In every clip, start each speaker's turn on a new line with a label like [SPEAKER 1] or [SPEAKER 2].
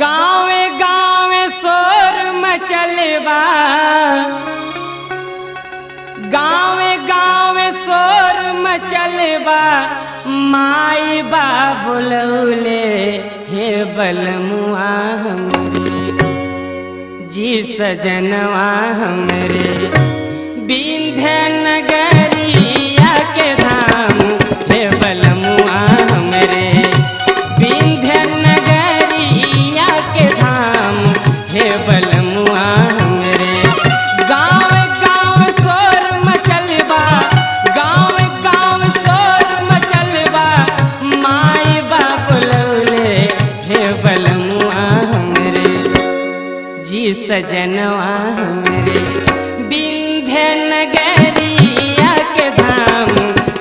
[SPEAKER 1] गाँवे गाँवे शोर मचलबा, गाँवे गाँवे शोर मचलबा, माई बाबुलौले हे बलमुआ हमरे, जी सजनवा हमरे, विंध्य नगरिया के धाम हे बलमुआ हमरे, विंध्य नगरिया के धाम हे बलमुआ हमरे। गाँव गाँव शोर मचलबा, गाँव गाँव शोर मचलबा, माई बाबुलौले हे बलमुआ हमरे, जी सजनवा हमरे, विंध्य नगरिया के धाम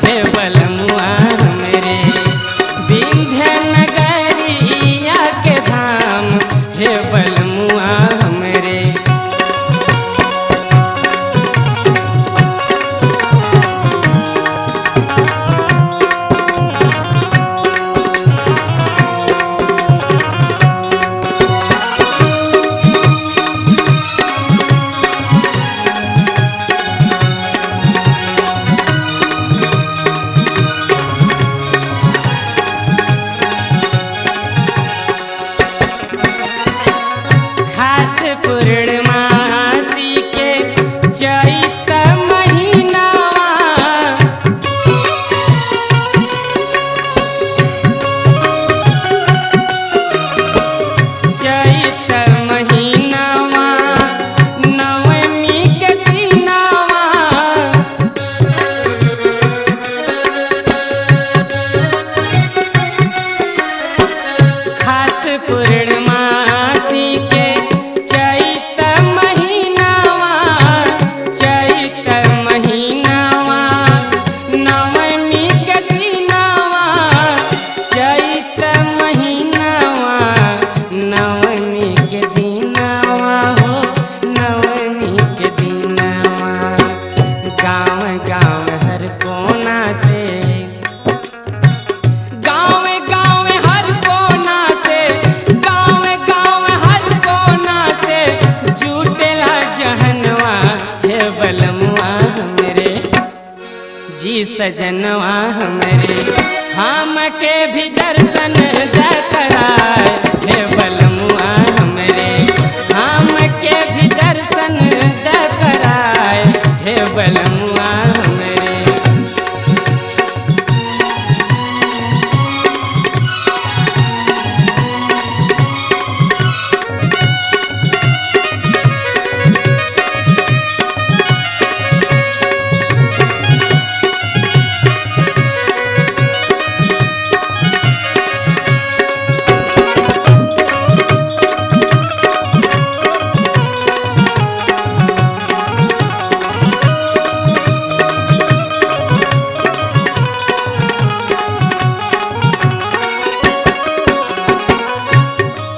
[SPEAKER 1] हे बलमुआ हमरे, विंध्य नगरिया के धाम हे बलमुआ हमरे। खास पूर्णमासी के चैत महीनावा, चैत महीनावा नवमी के दिनावा, खास पूर्णमासी के चैत महीनावा, चैत महीनावा नवमी के दिनावा, चैत महीनावा नवमी के दिनावा हो नवमी के दिनावा। गाँव गाँव हर कोना से, गाँव गाँव हर कोना से, गाँव गाँव हर कोना से जुटेला जहनवा हे बलमुआ हमरे, जी सजनवा हमरे, हम के भी दर्शन जा कराए हे बलमुआ हमरे, हम के भी दर्शन द कराए हे बलमुआ हमरे।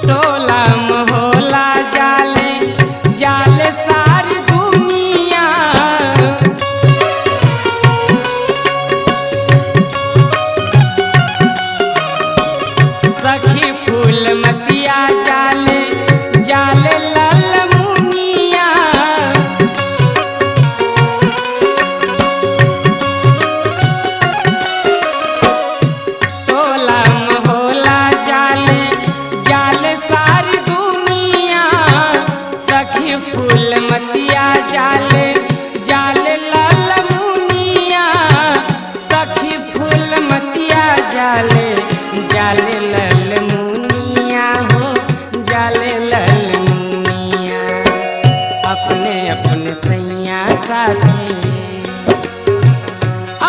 [SPEAKER 1] टोला मोहल्ला जाले जाले सारी दुनिया, सखी फूल मतिया जाले जाले लाल मुनिया, टोला मोहल्ला जाले जाले सारी दुनिया, सखी फूल मतिया जाले जाले लाल मुनिया, सखी फूल मतिया जाले जाले लाल मुनिया हो जाले लाल मुनिया। अपने अपने सैया साथी,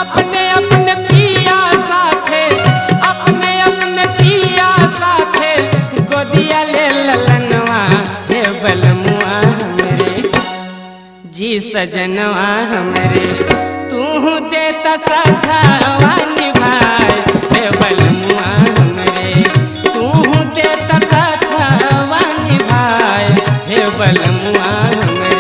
[SPEAKER 1] अपने अपने पिया साथे, अपने अपने पिया साथे, गोदिया ले ललनवा हे बलमुआ हमरे, जी सजनवा हमरे, तू देता साथवा निभाए हे बलमुआ हमरे, तू देता साथवा निभाए हे बलमुआ हमरे।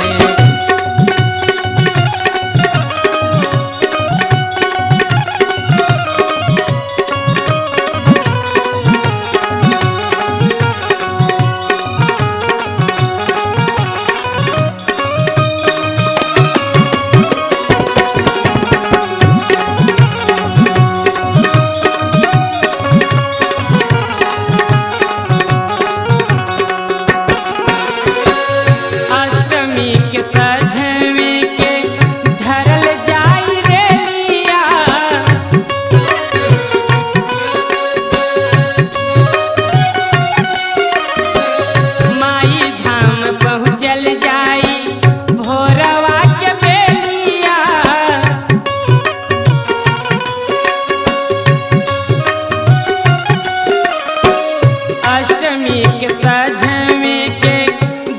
[SPEAKER 1] अष्टमी के सझवे के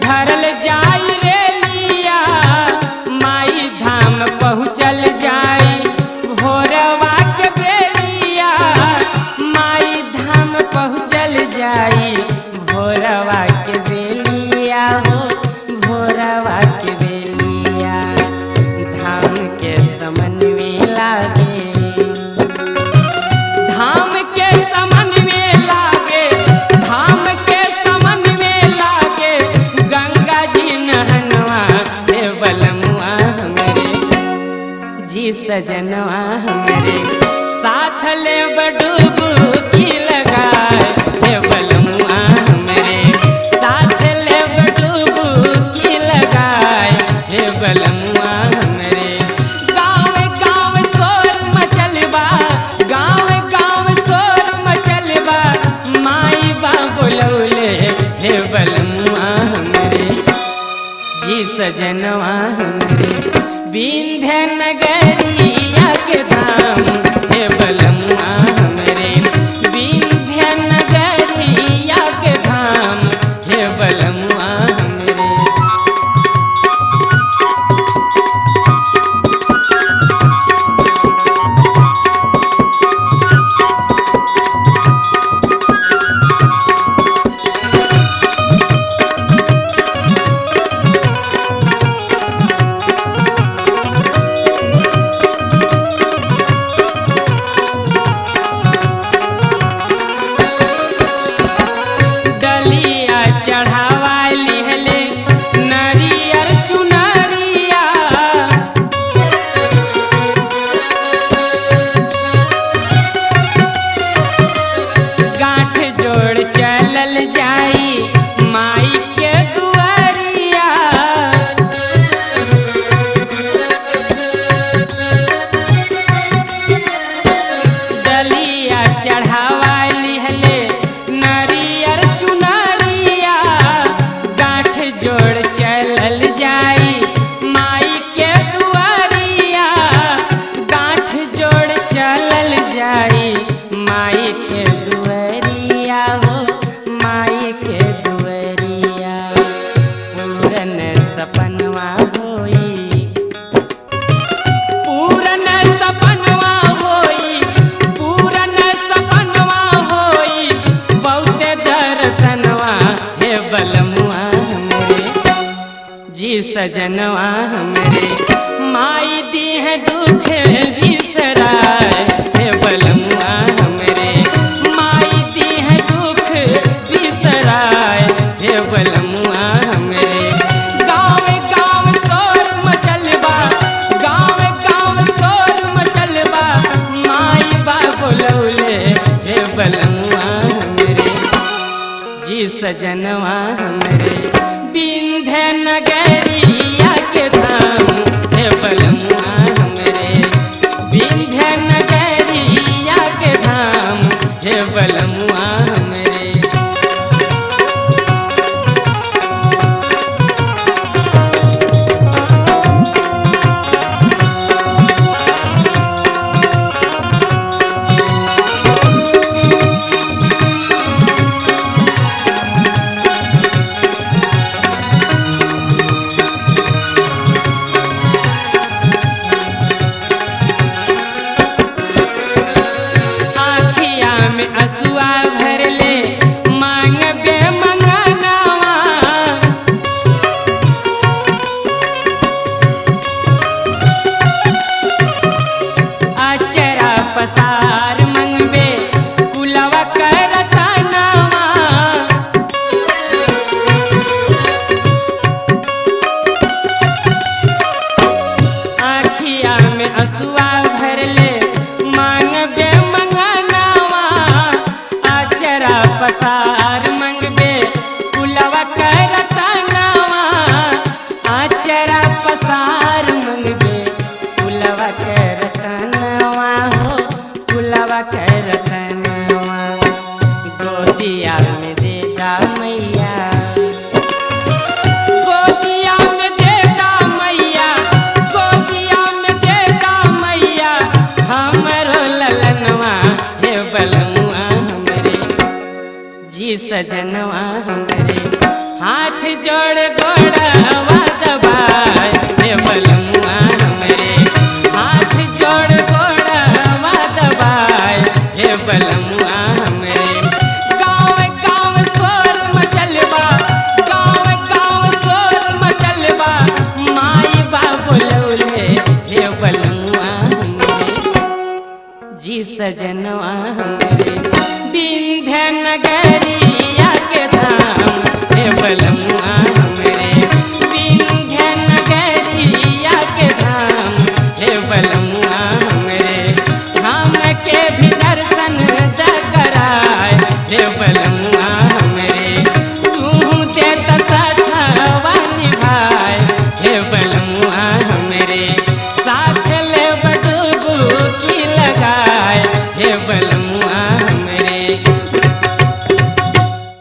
[SPEAKER 1] धरल जाई रेलिया, माई धाम पहुँचल जाई भोरवा के बेलिया, माई धाम पहुँचल जाई भोरवा के बेलिया हो, भोरवा के बेलिया। धाम के समन्वय लागे, धाम के समन्वय लागे, धाम के समन्वय लागे गंगा जी नहनवा हे बलमुआ हमरे, जी सजनवा हमरे, साथ ले बडुबकी लगाए हे बलमुआ हमरे, साथ ले बडुबकी लगाए हे बलमुआ हमरे। गाँव गाँव शोर मचल बा, गाँव गाँव शोर मचल बा, माई बाबुलौले हे बलमुआ हमरे, जी सजनवा हमरे, विंध्य नगरिया के धाम हे बलमुआ हमरे, विंध्य नगरिया के धाम हे बलमुआ हमरे। डलिया चढ़ावा लिहले नरियर चुनरिया, गांठ जोड़ चलल जाई माई के दुआरिया, डलिया चढ़ावा लिहले नरियर चुनरिया, गांठ जोड़ चलल जाई माई के दुआरिया, गांठ जोड़ चलल जाई माई के दुआरिया हो, माई के दुआरिया। पूरन सपनवा होई, पूरन सपनवा होई, पूरन सपनवा होई बहुते दर्शनवा हे बलमुआ हमरे, जी सजनवा हमरे, माई दी है दुख बिसराए हे बलमुआ हमरे, माई दी है दुख बिसराए हे बलमुआ हमरे। गाँव गाँव शोर मचल बा, गाँव गाँव शोर मचल बा, माई बाबुलौले हे बलमुआ हमरे, जी सजनवा हमरे, विंध्य नगरिया के धाम हे बलमुआ हमरे, विंध्य नगरिया के धाम हे बलमुआ हमरे। सजनवा हमरे, हाथ जोड़ गोड़वा दबाए।